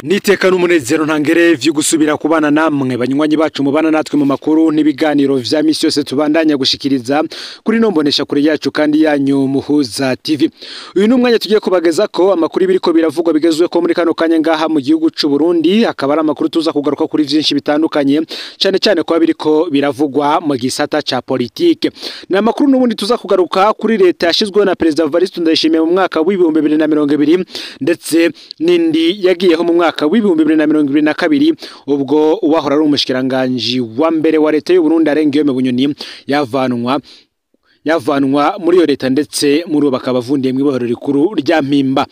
Niteka n'umunezero ntangere vyo gusubira kubana namwe banywanyi bacu mubana natwe mu makuru n'ibiganiro vya misi yose tubandanya gushikiriza kuri nombonesha kure yacu kandi yanyu Muhuza TV. Uyu n'umwanya tugiye kubageza ko amakuru biriko biravugwa bigezwe ko muri kano kanya ngaha mu gihugu c'u Burundi, akaba ari amakuru tuza kugaruka kuri vyinshi bitandukanye cyane cyane ko biriko biravugwa mu gisata ca politike. Ni amakuru n'ubundi tuza kugaruka kuri leta yashizweho na Perezida Evariste Ndayishimiye mu mwaka w'ibihumbi 2020 ndetse n'indi yagiyeho mu mwaka w'ibihumbi 2022 ubwo uwahora ari umushikiranganje wa mbere wa leta y'u Burundi Arenga Bunyoni yavanwa muri iyo leta ndetse muri bakaba bavundiye mu ibohero rikuru rya Mpimba.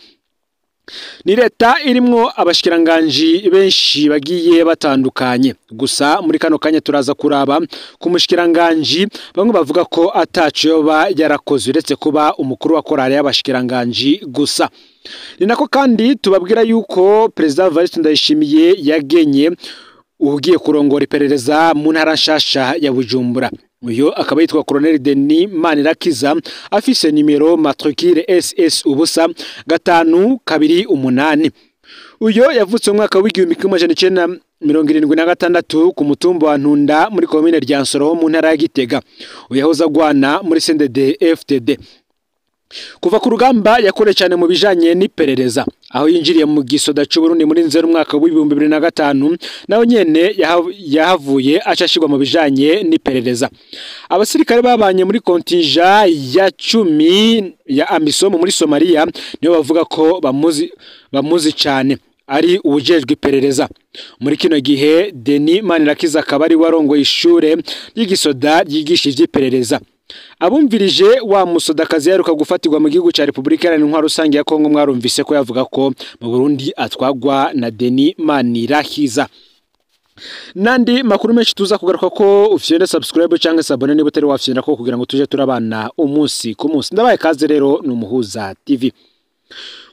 Ni leta irimwo abashikiranganji benshi bagiye batandukanye, gusa muri kano kanya turaza kuraba ku mushikiranganji bamwe bavuga ko ataco yoba yarakoze uretse kuba umukuru wa korale y'abashikiranganji gusa. Ni nako kandi tubabwira yuko Perezida Evariste Ndayishimiye yagenye ugiye kurongora iperereza mu ntara nshasha ya Bujumbura. Uyo akaba yitwa Colonel Denis Manirakiza, afise nimero matricule SS ubusa 528. Uyo yavutse mu mwaka w'igihumbi kimwe amajana icenda mirongo irindwi na gatandatu ku mutumba wa Ntunda muri komine Ryansoro mu ntara ya Gitega. Uyo yahoze agwana muri CNDD FDD. Kuva ku rugamba yakoreye cyane mu bijanye n'iperereza, aho yinjiriye mu gisoda c'u Burundi muri nzero umwaka w'ibihumbi 2005, naho nyene yahavuye acashirwa mu bijanye n'iperereza. Abasirikare babanye muri kontinja ya 10 ya AMISOM muri Somalia niyo bavuga ko bamuzi cyane ari uwujejwe iperereza. Muri kino gihe Denis Manirakiza akaba ari warongoye ishure ry'igisoda ryigisha ivy'iperereza. Abumvirije wa musodakazi yaruka gufatirwa mu gihugu ca Republika Iharanira Intwaro Rusange ya Kongo mwarumvise ko yavuga ko mu Burundi atwagwa na Denis Manirakiza. Nandi makuru menshi tuza kugaruka ko ufyende subscribe cyangwa s'abonner niba utari wafyenda ko kugira ngo tuje turabana umunsi ku munsi. Ndabaye kaze rero ni Umuhuza TV.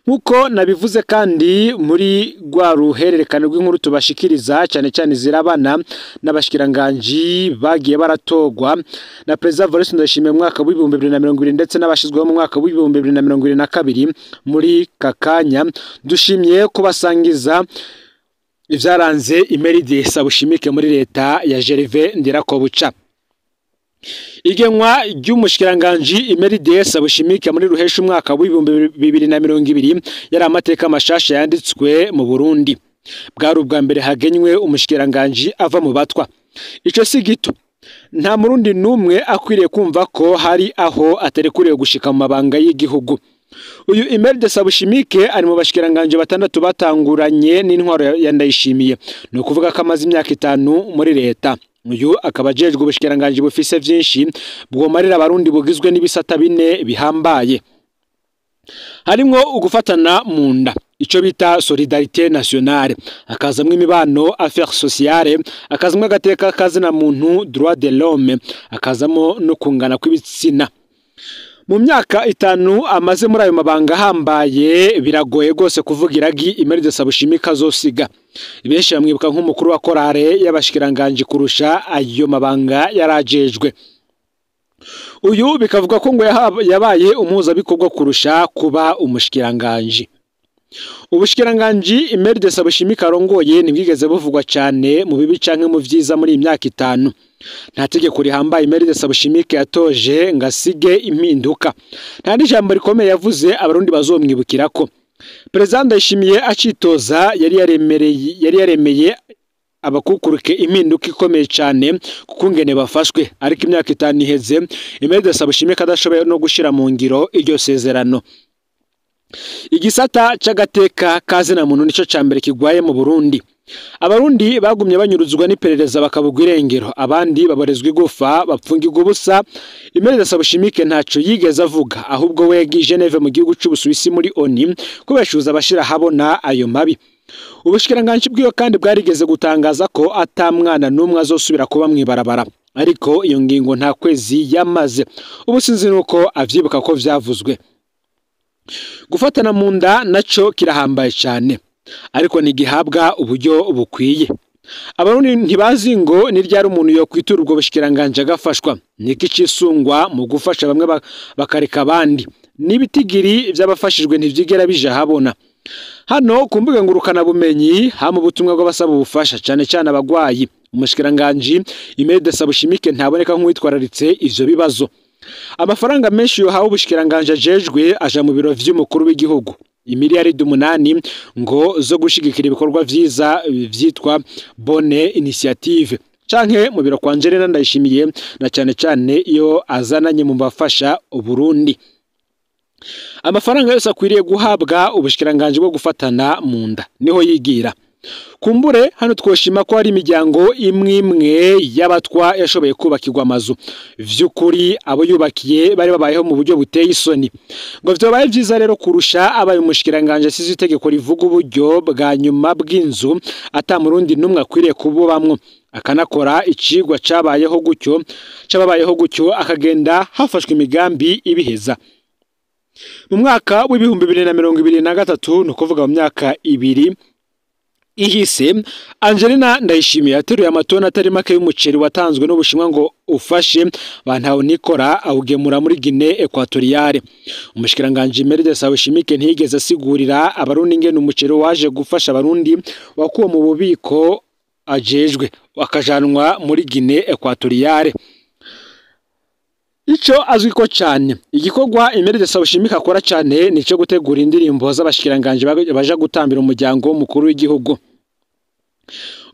Nkuko nabivuze kandi muri rwa ruhererekane rw'inkuru tubashikiriza cyane cyane zirabana n'abashikiranganji bagiye baratogwa na Perezida Evariste Ndayishimiye mu mwaka w'ibihumbi 2020 ndetse n'abashizweho mu mwaka w'ibihumbi 2022 muri kakanya, dushimye kubasangiza ivyaranze Emeride Sabushimike muri leta ya Gervais Ndirakobuca. Igenwa ry'umushikiranganji Emeride Sabushimike muri ruhesha umwaka w'ibihumbi 2020 yari amateka mashasha yanditswe mu Burundi. Bwari ubwa mbere hagenywe umushikiranganji ava mu batwa. Ico si gito, nta murundi numwe akwiriye kumva ko hari aho aterekuriye gushika mu mabanga y'igihugu. Uyu Emeride Sabushimike ari mu bashikiranganje batandatu batanguranye n'intwaro ya Ndayishimiye, ni ukuvuga ko amaze imyaka 5 muri leta. Uyu akaba ajejwe ubushikiranganje bufise vyinshi bwomarira abarundi bugizwe n'ibisata bine bihambaye, harimwo ugufatana mu nda ico bita solidarité nationale, akazamwo imibano affaires sociales, akazamwo agateka kazina muntu droit de l'homme, akazamo no kungana kw'ibitsina. Mu myaka 5 amaze muri ayo mabanga ahambaye, biragoye rwose kuvuga iragi Emeride Sabushimike azosiga. Benshi bamwibuka nk'umukuru wa korale y'abashikiranganje kurusha ayo mabanga yarajejwe. Uyu bikavuga ko ngo yabaye umuhuzabikorwa kurusha kuba umushikiranganje. Ubushikiranganji Emeride Sabushimike arongoye ntibwigeze buvugwa cyane mu bibi canke mu vyiza muri iyi myaka 5. Nta tegeko rihambaye Emeride Sabushimike yatoje ngo asige impinduka. Nta n'ijambo rikomeye yavuze abarundi bazomwibukirako. Perezida Ndayishimiye acitoza yari yaremeye abakukuruke impinduka ikomeye cyane kukungene bafashwe, ariko imyaka 5 iheze Emeride Sabushimike adashoboye no gushira mu ngiro iryo sezerano. Igisata c'agateka kazina muntu nico ca mbere kigwaye mu Burundi. Abarundi bagumye banyuruzwa n'iperereza bakabugwa irengero, abandi baborezwa igufa bapfungirwa ubusa. Emeride Sabushimike ntaco yigeze avuga, ahubwo we yagiye Geneve mu gihugu c'Ubusuwisi muri ONU kubeshuza abashira habona ayo mabi. Ubushikiranganji bwiwe kandi bwarigeze gutangaza ko ata mwana n'umwe azosubira kuba mw'ibarabara, ariko iyo ngingo nta kwezi yamaze. Ubu sinzi nuko avyibuka ko vyavuzwe. Gufatana mu nda naco kirahambaye cyane, ariko ntigihabwa uburyo bukwiye. Abarundi ntibazi ngo ni ryari umuntu yo kwitura ubwo bushikiranganje agafashwa. Niki cisungwa mu gufasha bamwe bakareka abandi, n'ibitigiri by'abafashijwe ntivyigera bija habona. Hano ku mbuga ngurukana bumenyi hama ubutumwa bw'abasaba ubufasha cane cane abagwayi. Umushikiranganji Imelda Sabushimike ntaboneka nk'uwitwararitse ivyo bibazo. Amafaranga menshi yohawe ubushikiranganje ajejwe aja mu biro vy'umukuru w'igihugu, imiliyaridi 8 ngo zo gushigikira ibikorwa vyiza vyitwa Bonne Initiative, canke mu biro kwa Angelina Ndayishimiye, na cane cane iyo azananye mu bafasha Uburundi. Amafaranga yose akwiriye guhabwa ubushikiranganje bwo gufatana mu nda niho yigira. Kumbure hano twoshima ko hari imiryango imwe imwe y'abatwa yashoboye kubakirwa amazu. Vy'ukuri abo yubakiye bari babayeho mu buryo buteye isoni. Ngo vyobaye vyiza rero kurusha abaye umushikiranganje asize itegeko rivuga uburyo bwa nyuma bw'inzu ata murundi n'umwe akwiriye kububamwo, akanakora icigwa cabayeho gutyo cababayeho gutyo, akagenda hafashwe imigambi ibiheza. Mu mwaka w'2023, ni ukuvuga mu myaka 2 ihise, Angelina Ndayishimiye yateruye amatoni atari make y'umuceri watanzwe n'Ubushinwa ngo ufashe bantaho nikora awugemura muri Guinée Equatoriale. Umushikiranganje Imelda Sabushimike ntiyigeze asigurira abarundi ingene umuceri waje gufasha abarundi wakuwe mu bubiko ajejwe wakajanwa muri Guinée Equatoriale. Ico azwi ko cyane igikorwa Imelda Sabushimike akora cyane nico gutegura indirimbo z'abashikiranganje baja gutambira umuryango w'umukuru w'igihugu.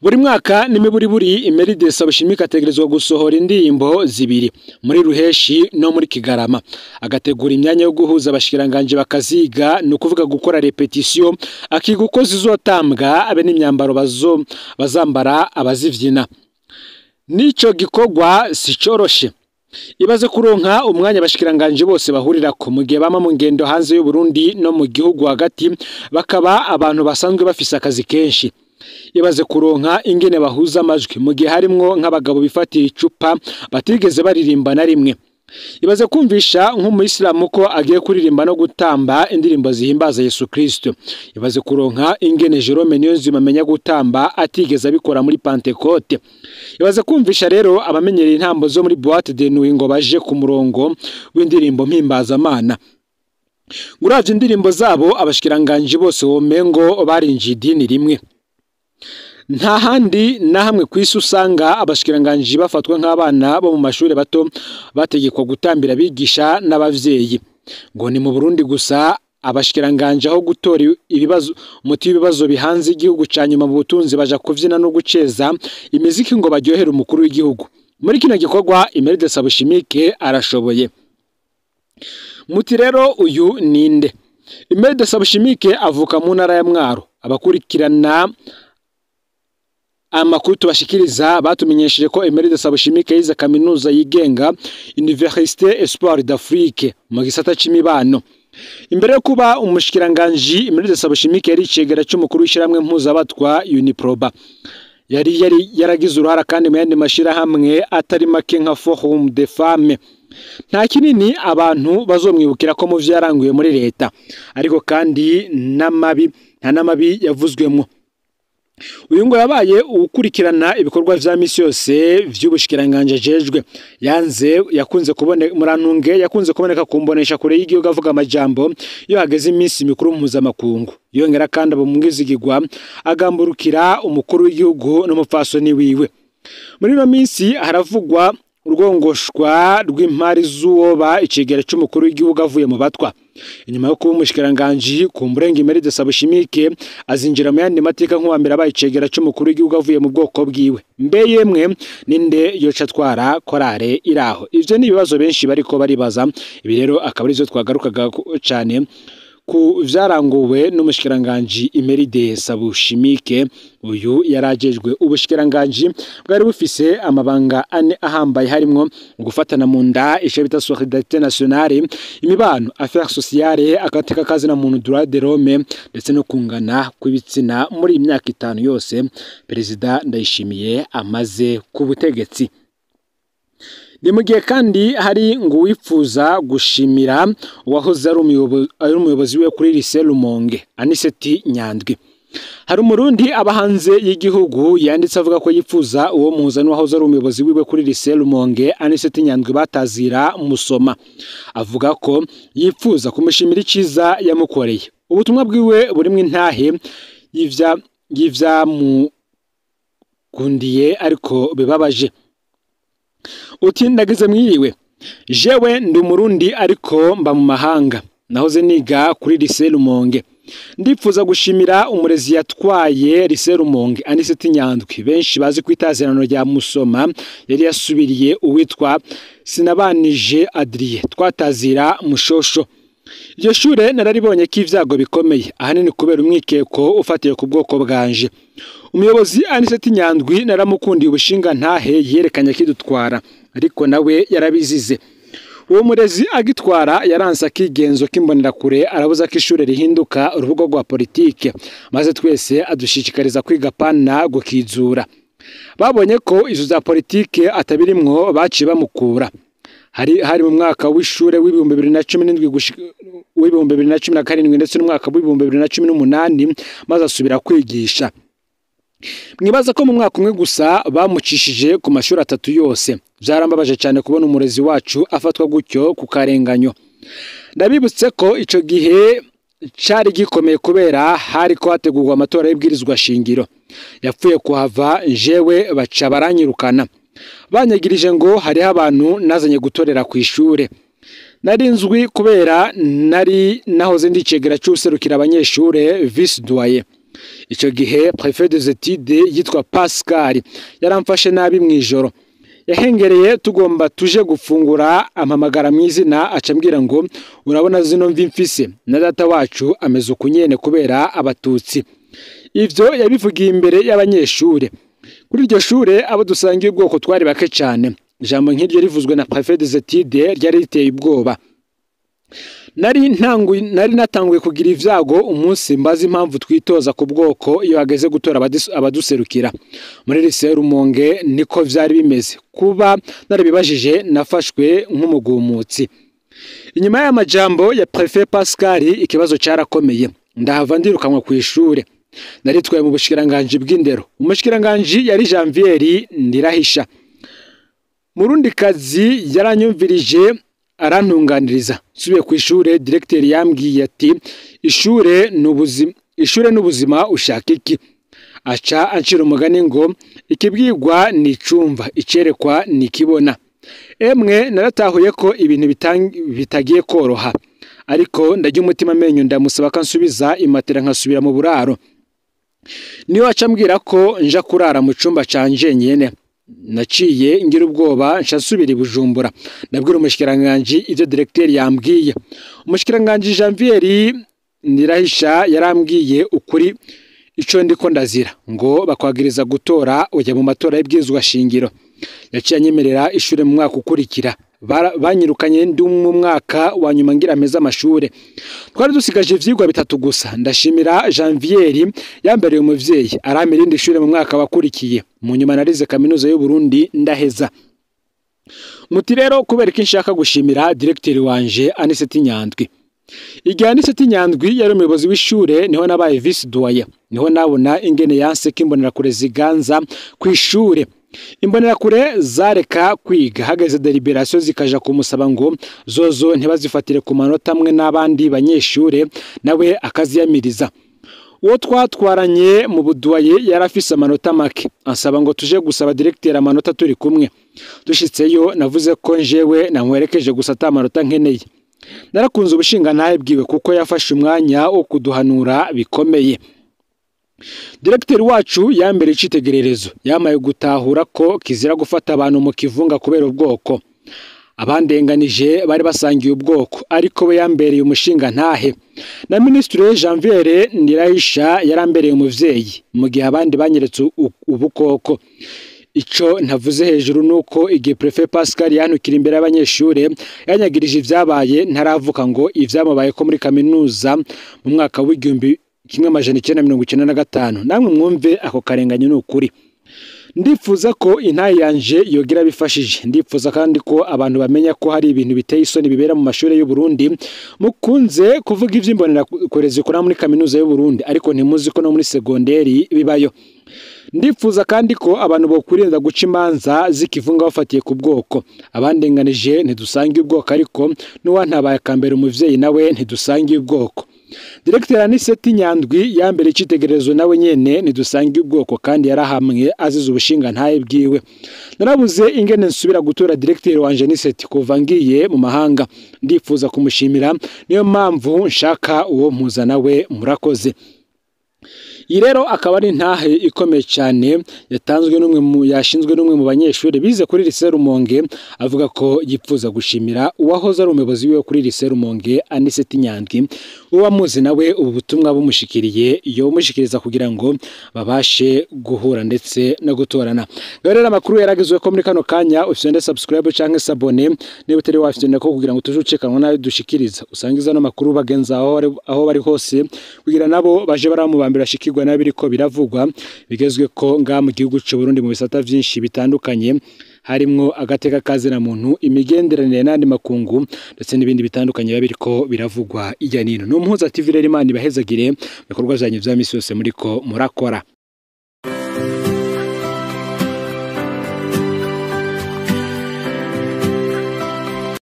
Buri mwaka n'imiburiburi Imelda Sabushimike ategerezwa gusohora indirimbo 2 muri Ruheshi no muri Kigarama, agategura imyanya yo guhuza abashikiranganje bakaziga, ni ukuvuga gukora repetition, akiga uko zizotambwa abe n'imyambaro bazambara abazivyina. Nico gikorwa sicoroshe. Ibaze kuronka umwanya abashikiranganje bose bahurirako mu gihe bama mu ngendo hanze y'u Burundi no mu gihugu hagati, bakaba abantu basanzwe bafise akazi kenshi. Ibaze kuronka ingene bahuza amajwi mu gihe harimwo nk'abagabo bifatira icupa batigeze baririmba na rimwe. Ibaze kumvisha nk'umuyisilamu ko agiye kuririmba no gutamba indirimbo zihimbaza Yesu Kristo. Ibaze kuronka ingene Jerome Niyonzima amenya gutamba atigeze abikora muri Pentecote. Ibaze kumvisha rero abamenyereye intambo zo muri boîte de nuit ngo baje ku murongo w'indirimbo mpimbazamana. Uravye indirimbo zabo abashikiranganje bose womengo barinjiye idini rimwe. Nta handi na hamwe kw'isi usanga abashikiranganje bafatwa nk'abana bo mu mashuri bato bategekwa gutambira abigisha n'abavyeyi. Ngo ni mu Burundi gusa abashikiranganje aho gutora ibibazo umuti w'ibibazo bihanze igihugu ca nyuma mu butunzi baja kuvyina no guceza imiziki ngo baryohere umukuru w'igihugu. Muri kino gikorwa Imelda Sabushimike arashoboye. Muti rero uyu ninde? Imelda Sabushimike avuka mu ntara ya Mwaro. Abakurikirana amakuru tubashikiriza batumenyesheje ko Imelda Sabushimike yize kaminuza yigenga Université Espoir d'Afrique mu gisata c'imibano. Imbere yo kuba umushikiranganje Imelda Sabushimike yari icegera c'umukuru w'ishiramwe mpuzabatwa Uniproba. Yari yaragize uruhara kandi mu yandi mashirahamwe atari make nka Forum des Femmes. Nta kinini abantu bazomwibukira ko mu vyaranguye muri leta, ariko kandi n'amabi nta n'amabi yavuzwemwo. Uyu ngo yabaye ukurikirana ibikorwa vya misi yose vy'ubushikiranganje ajejwe. Yanze yakunze kuboneka murantunge yakunze kuboneka kumbonesha kure y'igihugu avuga amajambo iyo hageze iminsi mikuru mpuzamakungu. Yongera kandi abo mwizigirwa agamburukira umukuru w'igihugu n'umupfasoni wiwe. Muri no minsi haravugwa urwongoshwa rw'impari z'uwoba icegera c'umukuru w'igihugu avuye mu batwa. Inyuma yo kuba umushikiranganje ku mburenga Imelda Sabushimike azinjira mu yandi mateka nk'uwa mbere abaye icegera c'umukuru w'igihugu avuye mu bwoko bwiwe. Mbe yemwe ninde yoca atwara korale iraho? Ivyo ni ibibazo benshi bariko baribaza. Ibi rero akaba arivyo twagarukaga cane ku vyaranguwe n'umushikiranganje Imelda Sabushimike. Uyu yarajejwe ubushikiranganje bwari bufise amabanga ane ahambaye, harimwo gufatana mu nda, ico bita solidarité nationale, imibano, affaires sociales, agateka kazi na muntu, droit de l'homme, ndetse no kungana kw'ibitsina. Muri imyaka 5 yose Perezida Ndayishimiye amaze ku butegetsi. Ni mu gihe kandi hari ngo uwifuza gushimira uwahoze ari umuyobozi we kuri Lycée Rumonge, Aniseti Nyandwi. Hari umurundi aba hanze y'igihugu yanditse avuga ko yifuza uwo muhuza n'uwahoze ari umuyobozi wiwe kuri Lycée Rumonge, Aniseti Nyandwi batazira Musoma. Avuga ko yifuza kumushimira iciza yamukoreye. Ubutumwa bwiwe burimwo intahe y'ivyamukundiye ariko bibabaje. Uti ndagize mwiriwe, jewe ndi umurundi ariko mba mu mahanga, nahoze niga kuri lycée Rumonge. Ndipfuza gushimira umurezi yatwaye lycée Rumonge Aniseti Nyandwi, benshi bazi ku itazirano rya Musoma, yari yasubiriye uwitwa Sinabanije Adrien twatazira Mushosho. Iryo shure nararibonye ko ivyago bikomeye, ahanini kubera umwikeko ufatiye ku bwoko bwanje. Umuyobozi Aniseti Nyandwi naramukundiye ubushinga ntahe yerekanye akidutwara, ariko nawe yarabizize. Uwo murezi agitwara yaranse akigenzo k'imbonerakure, arabuza ko ishure rihinduka urubuga rwa politike, maze twese adushishikariza kwiga pana gukizura. Babonye ko izo za politike atabirimwo baciye bamukura. Hari mu mwaka w'ishure w'2017 w'2017 ndetse n'umwaka w'2018, maze asubira kwigisha. Mwibaza ko mu mwaka umwe gusa bamucishije ku mashuri atatu yose. Vyarambabaje cyane kubona umurezi wacu afatwa gutyo ku karenganyo. Ndabibutse ko ico gihe cari gikomeye kubera hari ko hategurwa amatora y'ibwirizwa shingiro. Yapfuye kuhava jewe baca baranyirukana. Banyagirije ngo hariho abantu nazanye gutorera ku ishure. Nari nzwi kubera nari nahoze ndicegera c'userukira abanyeshure vice doyen. Ico gihe préfet des études yitwa Pascal yaramfashe nabi mwijoro. Yahengereye tugomba tuje gufungura, ampamagara mw'izina acambwira ngo urabona zino mvi mfise na data wacu ameze ukunyene kubera abatutsi. Ivyo yabivugiye imbere y'abanyeshure. Kuri iryo shure abo dusangiye ubwoko twari bake cyane. Ijambo nk'iryo rivuzwe na préfet des études ryari riteye ubwoba. Nari natanguye kugira ivyago umunsi mbaza impamvu twitoza ku bwoko iyo hageze gutora abaduserukira. Muri lycée Rumonge niko vyari bimeze. Kuba narabibajije nafashwe nk'umugumutsi. Inyuma y'amajambo ya préfet Pascal ikibazo carakomeye. Ndahava ndirukanwa ku ishure. Naritwaye mu bushikiranganje bw'indero. Umushikiranganje yari Janvier Ndirahisha. Murundi kazi yaranyumvirije arantunganiriza. Nsubiye ku ishure directeur yambwiye ati ishure n'ubuzima, ishure n'ubuzima ushaka iki? Aca ancira umugani ngo ikibwirwa ni icumva, icerekwa ni kibona. Emwe naratahuye ko ibintu bitagiye koroha, ariko ndajya umutima amenyo ndamusaba ko ansubiza imatera nkasubira mu buraro. Niyo aca ambwira ko nja kurara mu cumba canje nyene. Naciye ngira ubwoba nca nsubira i Bujumbura. Ndabwira umushikiranganje ivyo directeur yambwiye. Umushikiranganje Janvier Ndirahisha yarambwiye ukuri ico ndiko ndazira, ngo bakwagiriza gutora oya mu matora y'ibwirizwa shingiro. Yaciye anyemerera ishure mu mwaka ukurikira. Banyirukanye ndi mu mwaka wa nyuma ngira meza amashure. Twari dusigaje ivyigwa bitatu gusa. Ndashimira Janvier yambereye umuvyeyi, aramira irindi shure mu mwaka wakurikiye. Mu nyuma narize kaminuza y'u Burundi ndaheza. Muti rero kubera ko nshaka gushimira directeur wanje Aniseti Nyandwi. Igihe Aniseti Nyandwi yari umuyobozi w'ishure niho nabaye vice doyen. Niho nabona ingene yanse k'imbonerakure ziganza kw'ishure. Imbonerakure zareka kwiga hageze deliberation zikaja kumusaba ngo zozo ntibazifatire ku manota amwe n'abandi banyeshure, nawe akaziyamiriza. Uwo twatwaranye mu buduwaye yarafise amanota make, ansaba ngo tuje gusaba directeur amanota turi kumwe. Dushitseyo navuze ko njewe namwerekeje gusa ata manota nkeneye. Narakunze ubushinga ntahe bwiwe kuko yafashe umwanya wo kuduhanura bikomeye. Directeur wacu yambere icitegererezo, yamaye gutahura ko kizira gufata abantu mu kivunga kubera ubwoko. Abandenganije bari basangiye ubwoko, ariko we yambereye umushinga ntahe. Na Ministre Janvier Ndirahisha yarambereye umuvyeyi, mu gihe abandi banyeretse ubukoko. Ico ntavuze hejuru nuko igihe Préfet Pascal yantukira imbere y'abanyeshure yanyagirije ivyabaye ntaravuka ngo ivyamubaye ko muri kaminuza mu mwaka w'1995. Namwe mwumve ako karenganyo n'ukuri. Ndifuza ko intaye yanje yogira bifashije. Ndifuza kandi ko abantu bamenya ko hari ibintu biteye isoni bibera mu mashure y'u Burundi. Mukunze kuvuga ivy'imbonerakure zikora muri kaminuza y'u Burundi, ariko ntimuzi ko no muri segonderi bibayo. Ndifuza kandi ko abantu bokwirinda guca imanza zikivunga bafatiye ku bwoko. Abandenganije ntidusangiye ubwoko, ariko n'uwantabaye akambera umuvyeyi nawe ntidusangiye ubwoko. Directeur Aniseti Nyandwi yambere icitegererezo nawe nyene ntidusangiye ubwoko kandi yarahamwe azize ubushinga ntaye bwiwe. Narabuze ingene nsubira gutora directeur wanje Aniseti kuva ngiye mu mahanga, ndifuza kumushimira, niyo mpamvu nshaka uwo mpuza nawe, murakoze. Iyi rero akaba ari intahe ikomeye cyane yatanzwe n'umwe mu yashinzwe n'umwe mu banyeshuri bize kuri Lycée Rumonge, avuga ko yipfuza gushimira uwahoze ari umuyobozi wiwe kuri Lycée Rumonge Aniseti Nyandwi. Uwamuzi nawe ubu butumwa bumushikiriye yomushikiriza kugira ngo babashe guhura ndetse no gutorana. Ngaho rero amakuru yaragezwe ko muri kano kanya ufyonde subscribe canke s'abonner niba utari wafyonda ko kugira ngo tuje ucekanwa nayo dushikiriza, usangiza no makuru bagenza aho bari hose kugira nabo baje baramubambira shikirwa nabiriko biravugwa bigezwe ko nga mu gihugu c'u Burundi mu bisata vyinshi bitandukanye harimwo agateka kazina muntu, imigenderanire n'andi makungu ndetse n'ibindi bitandukanye biba biriko biravugwa ijya nino. N'Umuhuza TV rero, Imana ibahezagire mu bikorwa vyanyu vya misi yose muriko murakora.